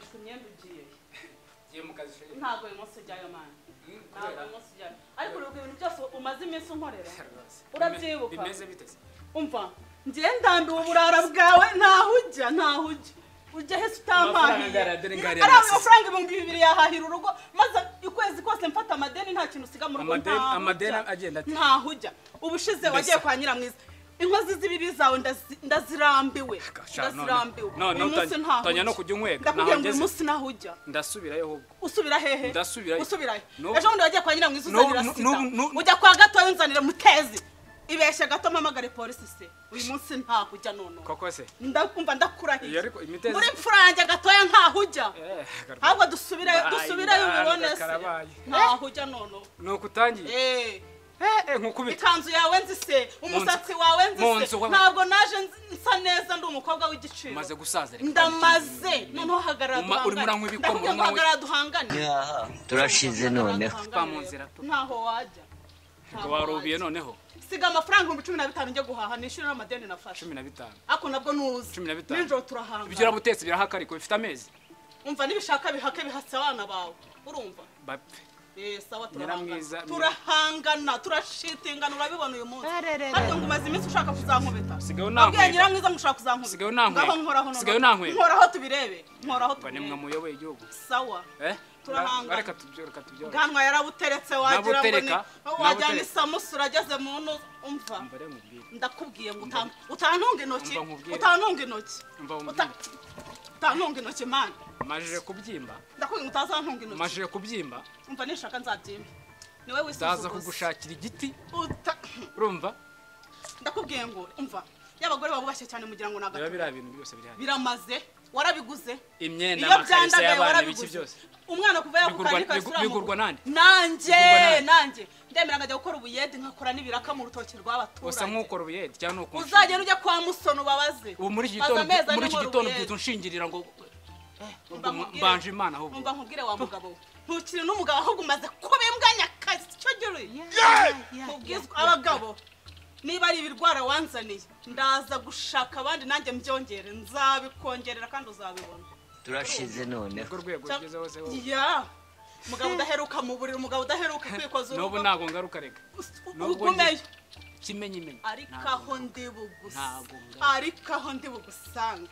Ufashe imyenda ugiye Ngiye mu kazi chérie. Ntabwo uyu munsi ujyayo mani. Ntabwo uyu munsi ujyayo. Ariko uribuka ibintu byose umaze iminsi unkorera? Urabyibuka? Bimeze bite se? Umva, ngiye ndambiwe uburara bwawe, ntaho ujya, ntaho ujya. Ujya he se utampahiye? Ari amafaranga 2000 yahahira urugo, maze ukwezi kose mfata amadeni nta kintu usiga mu rugo. Amadeni agenda ati ntaho ujya. Ubushize wagiye kwa Nyiramwiza. Inkozi z'ibibi zawe ndazirambiwe. Ndazirambiwe. None utanya no kujya unkwega. Ndakubwiye ngo uyu munsi naho ujya. Ndasubirayo ahubwo. Usubira hehe? Ndasubirayo. Usubirayo. Ejo bundi wagiye kwa Nyiramwiza uzanira sida. Ujya kwa Gatoya unzanira Mutezi. Ibeshya gato mpamagare polisi se. Uyu munsi ntaho ujya none. Koko se? Ndakumva ndakurahiye. Muri mfura yanjye Gatoya ntaho ujya. Ahubwo dusubirayo, dusubirayo ubibone se. Ntaho ujya none. Nuko utangiye. Nkukubita. Ikanzu yawe nzise, umusatsi wawe nzise. Ntabwo naje nsa neza ndi umukobwa w'igiciro. Maze gusaza reka. Ndamaze. Noneho hagarara duhangane. Ndakubwiye ngo hagarara duhangane. Turashize noneho. Pa mu nzira. Ntaho wajya. Warubiye noneho. Siga amafaranga 15,000 njye guhaha nishyure n'amadeni nafashe. 15. Ako nabwo nuzi. 15. Ninjoro turahangana. Ibyo urabutetse birahaka ariko bifite amezi. Umva nibishaka bihake bihatse abana bawe. Urumva? Bapfe. Sawa turahangana. Turahangana, turashitingana urabibona uyu munsi. Ariko ngo umaze iminsi ushaka kuzankubita. Sigayo nankwega. Abwiye Nyiramwiza ngo ushaka kuzankubita. Sigayo nankwega. Ngaho nkoraho none. Sigayo nankwega. Nkoraho tubirebe. Nkoraho tubirebe. Nimwe muyoboye igihugu. Sawa. Turahangana. Reka tubyore, tubyore. Bwanwa yarabuteretse wagira ngo ni wajyana isamusura ageze mu ntu umva. Ndakubwiye ngo utantunga intoki. Utantunga intoki. Utantunga intoki man. Majije kubyimba. Ndakubwiye ngo utazantunga intoki. Majije kubyimba. Umva nishaka nzabyimba. Niwe wisuzuguza. Ndaza kugushakira igiti. Urumva? Ndakubwiye ngo umva. Y'abagore babubashye cyane mugira ngo nagato. Biriya bintu byose biri hano. Biramaze. Warabiguze. Imyenda amakarisa y'abana ibiki byose. Umwana kuva yavuka ariko asura bigurwa nande? Nanje, nanje. Ndemera ngajya gukora ubuyede nkakora n'ibiraka mu rutoki rw'abaturage. Usa nk'ukora ubuyede cyangwa nuko. Uzagenda ujya kwa Musono ubabaze. Ubu muri iki gitondo, muri iki gitondo byuta unshingirira ngo mbanje Imana ahubwo. Umva nkubwire wa mugabo. Ntukiri n'umugabo ahubwo umaze kuba imbwa nyakazi cyo giri. Ubwizwa abagabo. Niba ari ibirwara wanzaniye ndaza gushaka abandi nanjye mbyongere nzabikongerera kandi uzabibona. Turashize none. Urwo rwego rugezeho se wowe. Ya. Mugabo udaheruka mu buriri, umugabo udaheruka kwikoza urugo. N'ubu ntago ngaruka reka. Ugumeyo. Kimenyi menyi. Ariko aho ndi bugusa. Ariko aho ndi bugusange.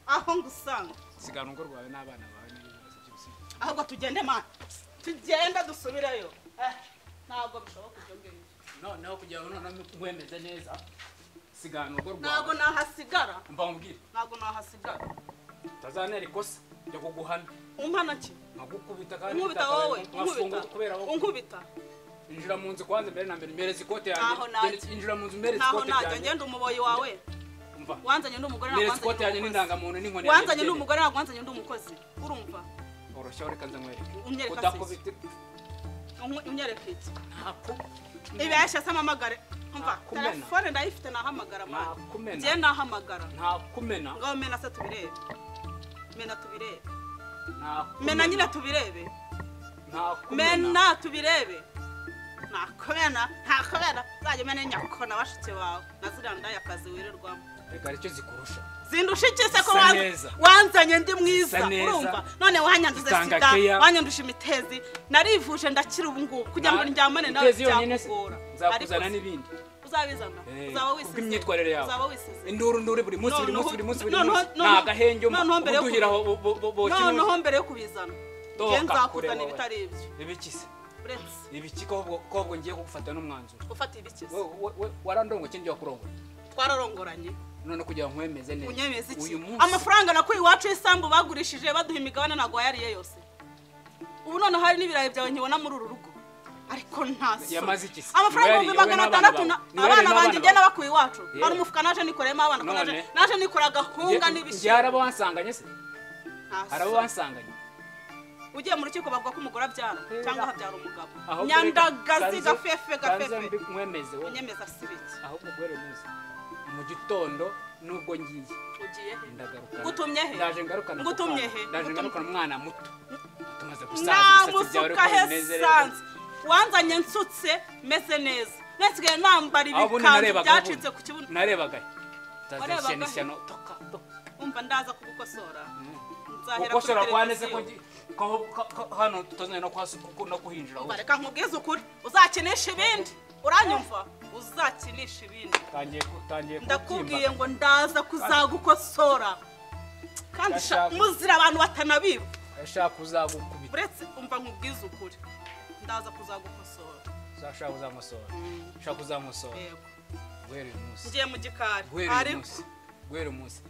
Aho ngusanga. Sigara urugo rwawe n'abana bawe n'ibibazo byose. Ahubwo tugende man. Tugenda dusubirayo. Ntabwo bishoboka ibyo ngibyo. Noneho kugira ngo none nkwemeze neza sigana urugo rwawe. Ntabwo nahasigara. Mva nkubwire. Ntabwo nahasigara. Utazantera ikosa njya kuguhana. Umpana ki? Nkagukubita kandi unkubita wowe. Nkafunga kubera wowe. Unkubita. Injira mu nzu kwanza mbere na mbere mpereza ikote yanjye. Injira mu nzu mpereza ikote yanjye. Ntaho najya ngenda umuboyi wawe. Umva. Wanzanye ndi umugore ntabwo wanzanye. Ikote yanjye n'indangamuntu n'inkoni yanjye. Wanzanye ndi umugore ntabwo wanzanye ndi umukozi. Urumva? Oroshya reka nze nkwereke. Udakubita. Unyereka iki? Ibeshya se mpamagare. Umva, telefone ndayifite nahamagara mwana. Ngiye nahamagara. Nta kumena. Ngaho mena se tubirebe. Mena tubirebe. Mena nyine tubirebe. Nta kumena. Mena tubirebe. Nta kumena, nta kumena. Uzajya umena nyako na bashiki bawe. Na ziriya ndaya kazi wirirwamo. Reka aricyo zikurusha. Zindusha iki se ko wanzanye ndi mwiza urumva none wanyanduze sida wanyandusha imitezi narivuje ndakira ubu ngubu kugira ngo ndyamane nawe byakugora. Nzakuzana n'ibindi. Uzabizana uzaba wisize kubw'imyitwarire yawe. Uzaba wisize induru nduru buri munsi buri munsi buri munsi buri munsi nta gahenge uduhiraho noneho mbere yo kubizana nge nzakuzana ibitari ibyo. Ibiki se? Uretse ibiki kobwo ngiye kugufata n'umwanzuro. Ufata ibiki se? Warandongo kindi wakurongora. Twararongoranye. None kugira nkwemeze neza. Unyemeze iki? Amafaranga nakuye iwacu isambu bagurishije baduha imigabane ntago wayariye yose. Ubu none hari n'ibirayi byawe nkibona muri uru rugo. Ariko nta so. Yamaze iki se? Amafaranga 600 abana banjye nge nabakuye iwacu. Hari umufuka naje nikoreyemo abana ko naje nikora gahunga n'ibishimbo. Nge harabo wansanganye se? Harabo wansanganye. Ugiye mu rukiko bavuga ko umugore abyara cyangwa habyara umugabo. Nyandagazi gafefe gafefe. Nkwemeze wowe. Unyemeza sibiki. Ahubwo guhera umunsi mu gitondo nubwo ngiye. Ugiye he? Ndagaruka. Ngutumye he? Ndaje ngarukana. Ngutumye he? Ndaje ngarukana umwana muto. Tumaze gusaza ibisatsi byawe ariko bimeze neza. Wanzanye nsutse meze neza. Nasigaye nambara ibikanzu byacitse ku kibuno. Narebaga. Tazishyana toka. Umva ndaza kugukosora. Nzahera Gukosora kuri kwa nese ko televiziyo. hano tutazanye no kwasuku no kuhinjira Umva, reka nkubwize ukuri, uzakinisha ibindi, uranyumva? Uzakinisha ibindi. Tangiye Ndakubwiye ngo ndaza kuzagukosora. Kandi muzira abantu batanabiba. Ashaka kuzagukubita. Uretse umva nkubwize ukuri, ndaza kuzagukosora. Uzashaka kuzamusora. Ushaka kuzamusora. Yego. Guhera uyu munsi. Ngiye mu gikari. Guhera uyu munsi.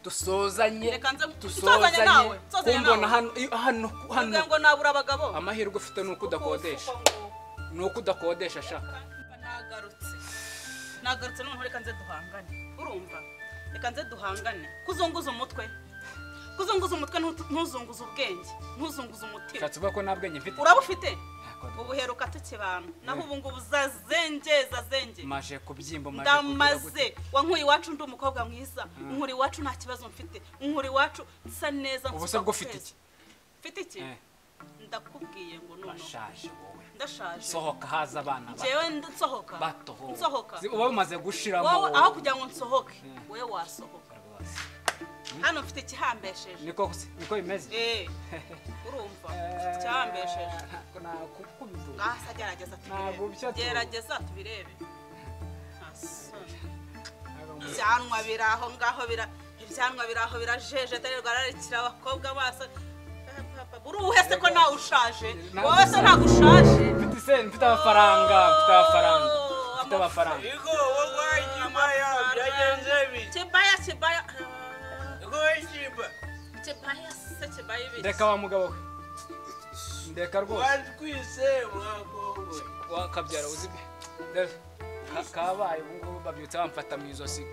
Dusozanye. Reka nze nsozanye nawe. Kumbona hano hano hano. Ngo nabura abagabo. Amahirwe ufite nuko udakodesha. Nuko udakodesha shaka. Nagarutse. Nagarutse none reka nze duhangane. Urumva? Reka nze duhangane. Kuzunguza umutwe. Kuzunguza umutwe ntuzunguza ubwenge, ntuzunguza umutima. Shatse uvuga ko nta bwenge mfite. Uraba ufite? Ubuheruka tukibana. Naho ubu ngubu zazengeza zenge. Maje kubyimba maje. Ndamaze. Wankuye iwacu ndi umukobwa mwiza. Nkuri iwacu nta kibazo mfite. Nkuri iwacu nsa neza. Ubu se bwo ufite iki? Mfite iki? Ndakubwiye ngo none. Ndashaje wowe. Ndashaje. Sohoka haza abana bato. Jewe nsohoka. Bato. Nsohoka. Uba umaze gushiramo. Wowe aho kugira ngo nsohoke, wowe wasohoka. Hano mfite ikihambesheje. Niko niko bimeze. Urumva mfite ikihambesheje. Nakukubita. Ngasa gerageza tubirebe. Gerageza tubirebe. Ibyanwa biraho ngaho bira ibyanwa biraho birajeje tererwa ararikira abakobwa basa. Uruhe se ko nawe ushaje? Wowe se ntabwo ushaje? Mfite se mfite amafaranga, mfite amafaranga. Mfite amafaranga. Iko wowe kibaya byagenze bi. Kibaya kibaya. Kibaya se kibaya ibiki. Ndeka wa mugabo we. Ndeka rwose. Watwise mwakobwa. Wakabyara uzibe. Kabaye ubu ngubu babyutse bamfata mu izosi.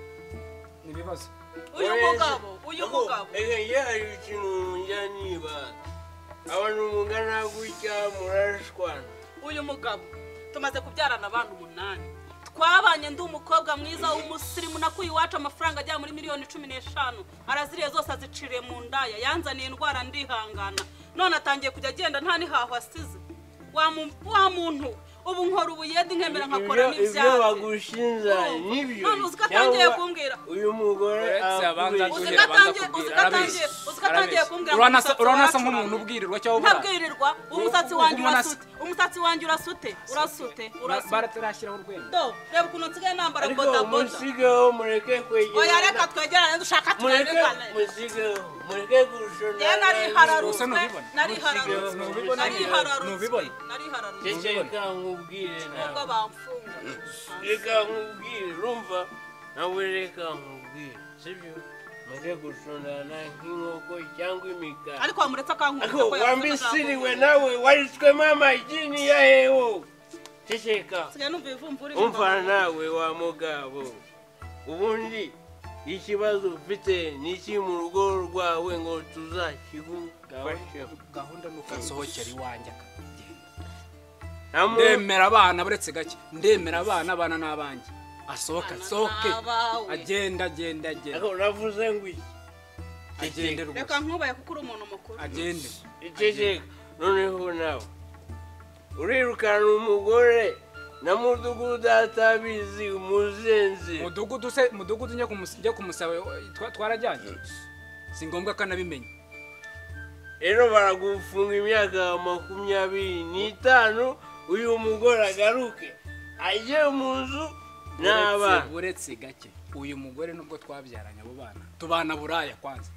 Ni ibibazo. Uyu mugabo, uyu mugabo. Ege hari ikintu njya niba. Abantu mungana gutya murashwana. Uyu mugabo tumaze kubyarana abantu 8. Twabanye ndi umukobwa mwiza w'umusirimu nakuye iwacu amafaranga ajya muri miliyoni 15 araziriye zose aziciriye mu ndaya yanzaniye indwara ndihangana none atangiye kujya agenda nta nihaho asize wa muntu ubu nkora ubuyedi nkemera nkakora n'ibyaha ibyo bagushinza nibyo none uziko atangiye kumbwira uyu mugore uziko kumbwira uranasa nk'umuntu ubwirirwa cyangwa ntabwirirwa umusatsi wanjye urasute umusatsi wanjye urasute urasute urasute baratarashyiraho urwego do reba ukuntu nsigaye nambara boda boda musigeho mureke kwegerana oya reka twegerane dushaka turebane musigeho mureke gushona njye narihararuzwe narihararuzwe narihararuzwe reka nkubwire nubwo bamfunga reka nkubwire urumva nawe reka nkubwire sibyo mureke gushonana nk'inkoko cyangwa imikara ariko wamuretse akankubita ko wambisiriwe nawe waritswemo amagini ya hewo ceceka nsigaye numva ibivumvuri umva nawe wa mugabo ubundi ikibazo ufite ni iki mu rugo rwawe ngo tuzakigufasheho gahunda ni uko nsohokera iwanjye ndemera abana buretse gake ndemera abana abana n'abanjye asohoka sohoke agenda agenda agenda ariko uravuze ngo iki agende rwose reka nkubaye kuko uri umuntu mukuru agende iceceka noneho nawe urirukana umugore na mudugudu atabizi umuzenzi mudugudu se mudugudu njya kumusaba twarajyanye si ngombwa ko anabimenya rero baragufunga imyaka 25 uyu mugore agaruke ajye mu nzu n'abana uretse gake uyu mugore nubwo twabyaranye abo bana tubana buraya kwanza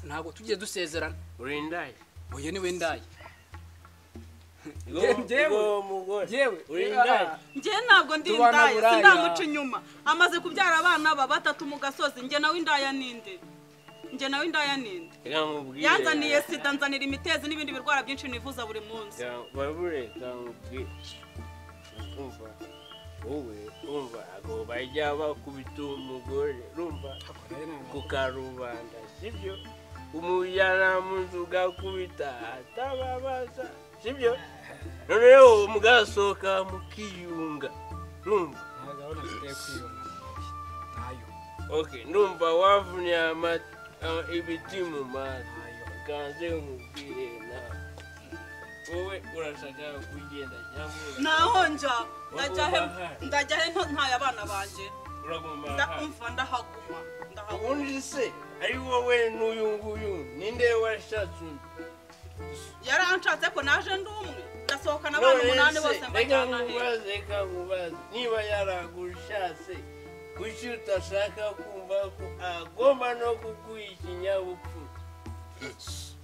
ntabwo tugiye dusezerana uri indaya uyu niwe ndaya njye ntabwo ndi indaya sindamuca inyuma amaze kubyara abana ba batatu mu gasozi njye nawe indaya ninde njye nawe indaya ninde yanzaniye sida nzanira imitezi n'ibindi birwara byinshi nivuza buri munsi wowe umva abo bajya bakubita umugore rumva ku karubanda sibyo umujyana mu nzu ugakubita atababaza sibyo noneho mugasohoka mukiyunga rumva okay ndumva wavunnye ibiti mu mazi kanze nkubwire nawe wowe urashaka kugenda cyangwa naho njya ndajya he ntaye abana banjye Uraguma aha. Ndumva ndahaguma. Ndahaguma. Ubundi se ari wowe n'uyu nguyu ninde washatse undi? Yaranshatse ko naje ndi umwe. Ndasohokana abana 8 bose mbajyana he. Reka nkubaze niba yaragushatse kuki utashaka kumva ko agomba no kuguha ikinyabupfura?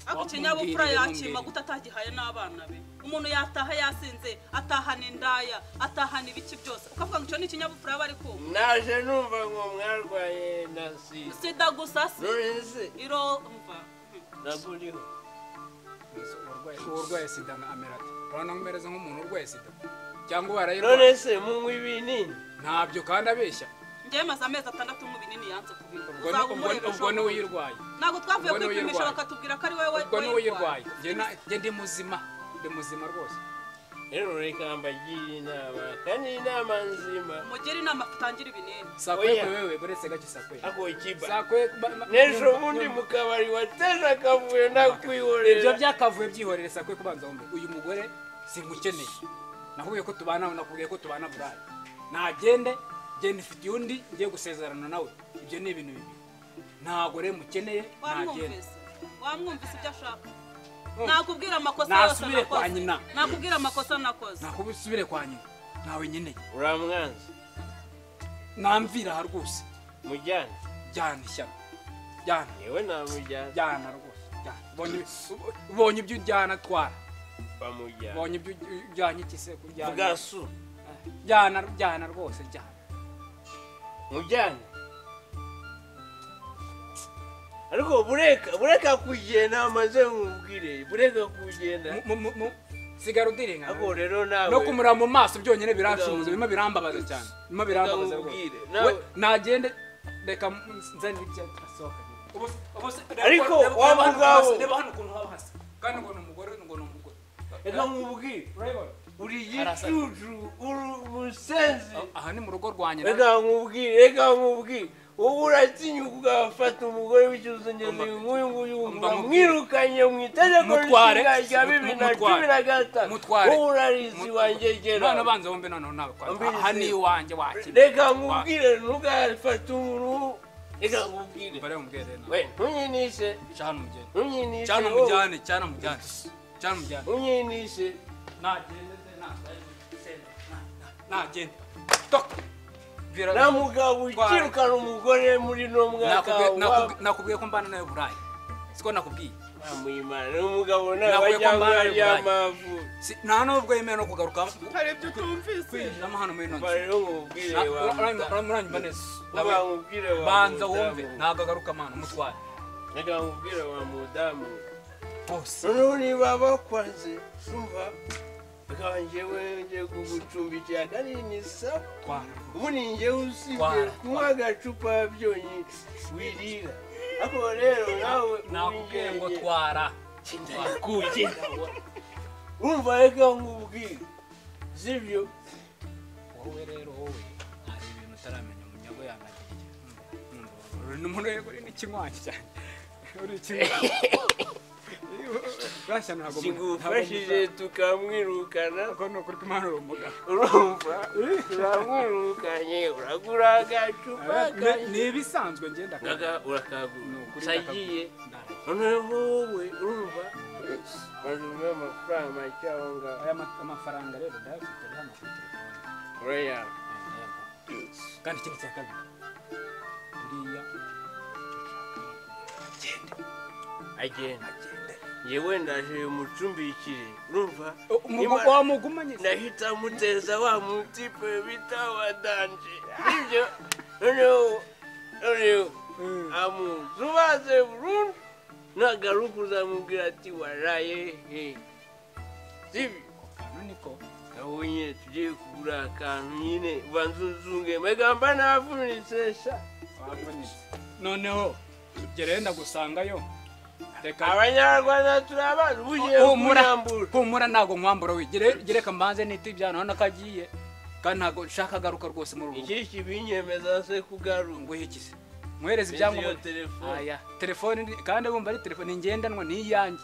Ako ikinyabupfura yakima gute atagihaye n'abana be? Umuntu yataha yasinze, atahana indaya, atahana ibiki byose. Ukavuga ngo icyo ni ikinyabupfura yaba ari kumva. Naje numva ngo mwarwaye na sida. Sida gusa se. None se iro mva. Naguriho. Urwaye sida amera ate? Urabona nkumereza nk'umuntu urwaye sida cyangwa warayirwaye? None se munywa ibinini? Ntabyo kandi abeshya. Njye maze amezi 6 mu binini yanze kubinywa. Ubwo ni uyirwaye. Ntabwo twavuye kwipimisha bakatubwira ko ari wowe. Ubwo ni uyirwaye. Njye ndi muzima, ndi muzima rwose. Rero reka mbagire inama kandi inama nzima. Mugire inama tutangire ibinini. Sakwe wewe buretse gake sakwe. Ako ikiba. Sakwe n'ejo bundi mu kabari wateje akavuyo nakwihorera. Ibyo byakavuye byihorere sakwe kubanza wumve. Uyu mugore singukeneye. Nakubwiye ko tubana, nakubwiye ko tubana burayi. Nagende genda ifite undi ngiye gusezerana nawe. Ibyo ni ibintu bibiri. Ntago re mukeneye nagende. Wamwumvise ibyo ashaka. Nakubwira amakosa yose nakoze. Nakubwira amakosa nakoze. Nakubisubire kwa nyina. Nawe nyeneye. Uramwanze. Namvira ha rwose. Mujyane. Jyana ishyano. Jyana. Yewe namujyana. Jyana rwose. Jyana. Ubonye ibyo ujyana twara. Bamujyana. Ubonye ibyo ujyanye iki se kujyana. Bwasu. Jyana jyana rwose jyana. Mujyane. Ariko bureka kugenda amaze nkubwire, bureka kugenda. Sigara udirenga. Ako rero nawe. No kumura mu maso byonyine biranshuza, bima birambabaza cyane. Bima birambabaza rwose. Nagende reka nzani ibyo asohoka. Ariko wa mugabo reba hano ukuntu haba hasa. Kandi ngo ni umugore ngo ni umugore. Reka nkubwire. Uri igicucu, uri umusenzi. Aha ni mu rugo rwanjye. Reka nkubwire. Ubu uratinya ugafata umugore w'icyuzungezi nk'uyu nguyu mwirukanye mu itegeko nshinga rya 2013. Wowe urarizi wanjye gera. None banza wumve none nawe kwa. Aha ni iwanjye wakira. Reka nkubwire ntugafate umuntu. Reka nkubwire. Bare umbwire nawe. We ntunyinishe. Cyane umujyane. Ntunyinishe. Cyane umujyane, cyane umujyane. Cyane umujyane. Ntunyinishe. Nagende nagende. Tok. Na mugabo ukirukana umugore muri no mwaka. Nakubwiye ko mbana nawe burayi. Siko nakubwiye. Amuyimana umugabo nawe ajya amavu. Nta nubwo yemeye no kugaruka. Hari ibyo utumvise. Kwinjiramo hano muri none. Rero nkubwire wa. Muranyumva neza. Nkubwire wa. Banza wumve ntabwo agaruka mana umutware. Reka nkubwire wa mudamu. Bose. Noneho niba bakwanze sumva. Reka njyewe ngiye kugucumbikira kandi ni sawa. Ubundi njyewe usibye kunywa agacupa byonyine wirira. Ako rero nawe nakubwiye ngo twara. Kugenda. Urumva reka nkubwire. Sibyo? Wowe rero wowe hari ibintu utaramenya umunyago yangagiriye. Uri n'umuntu uri n'ikinywanyi cyane. Uri ikinywanyi. Sigufashije tukamwirukana. Ako ni ukuri kw'Imana uri umugabo. Urumva turamwirukanye uragura agacupa. Ni ibisanzwe ngenda urakagura. Sagiye noneho wowe urumva bazume amafaranga make aho ngaho. Aya amafaranga rero ndayafite ari hano kuri telefone. Urayaba. Kandi ikindi cya kabiri buriya agenda. Yewe ndaje mucumbikire urumva wamugumanye ndahita muteza wa mutipe bita wa danje ibyo noneho amuzubaze burundu nagaruka uzamubwira ati waraye he sibyo kantu niko abonye tugiye kugura akantu nyine ubanza uzunge megamba navunitse sha wavunitse noneho gerenda gusangayo. Abanyarwanda turabazi ugiye kunyambura. Humura ntago nkwambura we. Gereka mbanze niti ibyana hano kagiye. Kandi ntago nshaka garuka rwose muri ubu. Iki kibinyemeza se kugaruka. Ngo iki se? Muhereze ibyangombwa. Telefone. Aya, telefone kandi bumva ari telefone ngendanwa ni iyanjye.